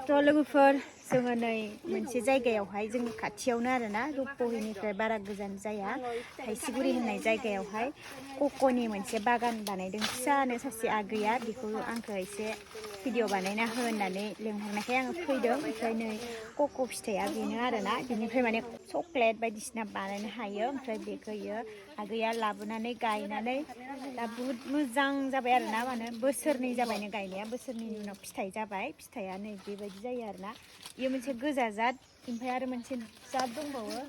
थ' लोगोफोर जोङो नै मोनसे जायगायावहाय जोंनि खाथियावनो आरोना रुपहिनिफ्राय बारा गोजान जाया थाइसिगुरि होननाय जायगायावहाय कक'नि मोनसे बागान बानायदों फिसानो सासे आगैया बेखौ आंखौ एसे भिडिअ बानायना हो होननानै लेंहरनायखाय आङो फैदों ओमफ्राय नै कक' फिथाइया बेनो आरोना बिनिफ्राय माने चक्लेट बायदिसिना बानायनो हायो ओमफ्राय बेखौयो आगैया लाबोनानै गायनानै दा बुहुत मोजां जाबाय आरोना माने बोसोरनै जाबायनो गायनाया बोसोरनैनि उनाव फिथाइ जाबाय फिथाइया नै बेबायदि जायो आरोना बेयो मोनसे गोजा जाद ओमफ्राय आरो मोनसे जाद दंबावो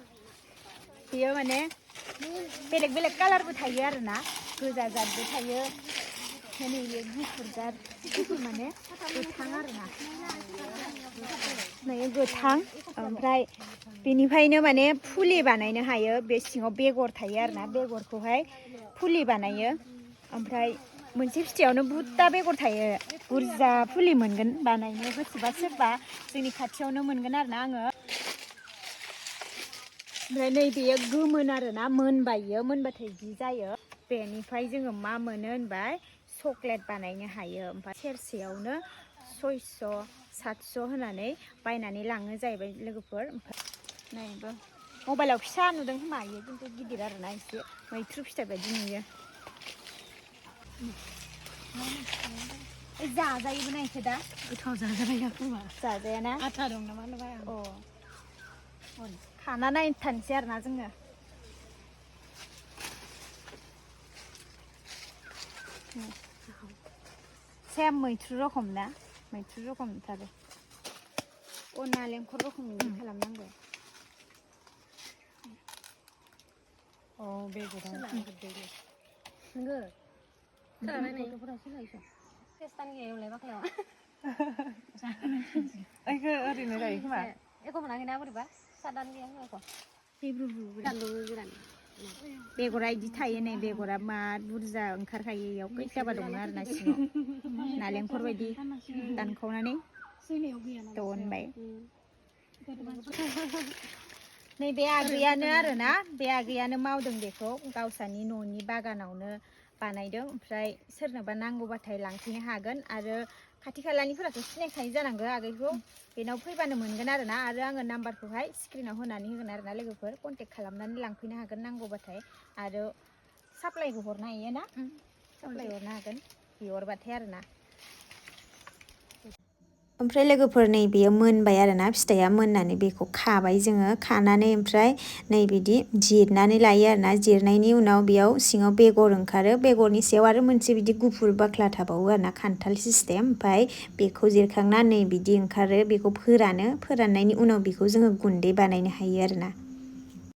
बेयो माने बेलेग बेलेग कालारबो थायो आरोना गोजा जादबो थायो नैबे गुफुर जाद गुफुर माने गोथां आरोना नै गोथां ओमफ्राय बेनिफ्रायनो माने फुलि बानायनो हायो बे सिङाव बेगर थायो आरोना बेगरखौहाय फुलि बानायो ओमफ्राय मोनसे फिथाइयावनो बुहुदता बेगर थायो बुरजा फुलि मोनगोन बानायनो गोसोबा सोरबा जोंनि खाथियावनो मोनगोन आरोना आङो ओमफ्राय नै बेयो गोमोन आरोना मोनबाय इयो मोनबाथाय बिदि जायो बेनिफ्राय जोङो मा मोनो होनबाय चक्लेट बानायनो हायो ओमफ्राय सेरसेयावनो 600 700 होनानै बायनानै लाङो जाहैबाय लोगोफोर ओमफ्राय नैबो मबाइलाव फिसा नुदों खोमा इयो खिन्थु गिदिर आरोना एसे मैथ्रु फिथाइ बायदि नुयो जाजायोबो ना इखो दा गोथाव जाजानाय खोमा जाजायाना आथा दं नामा होनबाय आं खाना नायनो थानोसै आरोना जोङो सेम मैथ्रु रखम ना मैथ्रु रखम नुथारो नालेंखर रखम बिदि खालामनांगौ बेगरा नोंगो गथ'फोरा सोलायसो टेस्टानो गैया एवलाय बाख्लायाव ओइखो ओरैनो जायो खोमा एख' मोनाखैना बोरैबा सादानो गैया एख' गोरान बेगरा इदि थायो नै बेगरा मा बुरजा ओंखारखायो इयाव खैथाबा दङ आरोना सिङाव नालेंखर बायदि दानखावनानै दोनबाय नै बे आगैयानो आरोना बे आगैयानो मावदों बेखौ गावसानि न'नि बागानावनो बानायदों ओमफ्राय सोरनोबा नांगौबाथाय लांफैनो हागोन आरो खाथि खालानिफोराथ' सिनायखायो जानांगौ आगैखौ बेनाव फैबानो मोनगोन आरोना आरो आङो नाम्बारखौहाय स्क्रिनाव होनानै होगोन आरोना लोगोफोर कन्टेक्ट खालामनानै लांफैनो हागोन नांगौबाथाय आरो साप्लायबो हरनो हायो ना साप्लाय हरनो हागोन बिहरबाथाय आरोना ओमफ्राय लोगोफोर नै बेयो मोनबाय आरोना फिथाइया मोननानै बेखौ खाबाय जोङो खानानै ओमफ्राय नै बिदि जिरनानै लायो आरोना जिरनायनि उनाव बेयाव सिङाव बेगर ओंखारो बेगरनि सायाव आरो मोनसे बिदि गुफुर बाख्ला थाबावो आरोना खान्थाल सिस्टेम ओमफ्राय बेखौ जिरखांना नै बिदि ओंखारो बेखौ फोराननायनि उनाव बेखौ जोङो गुन्दै बानायनो हायो आरोना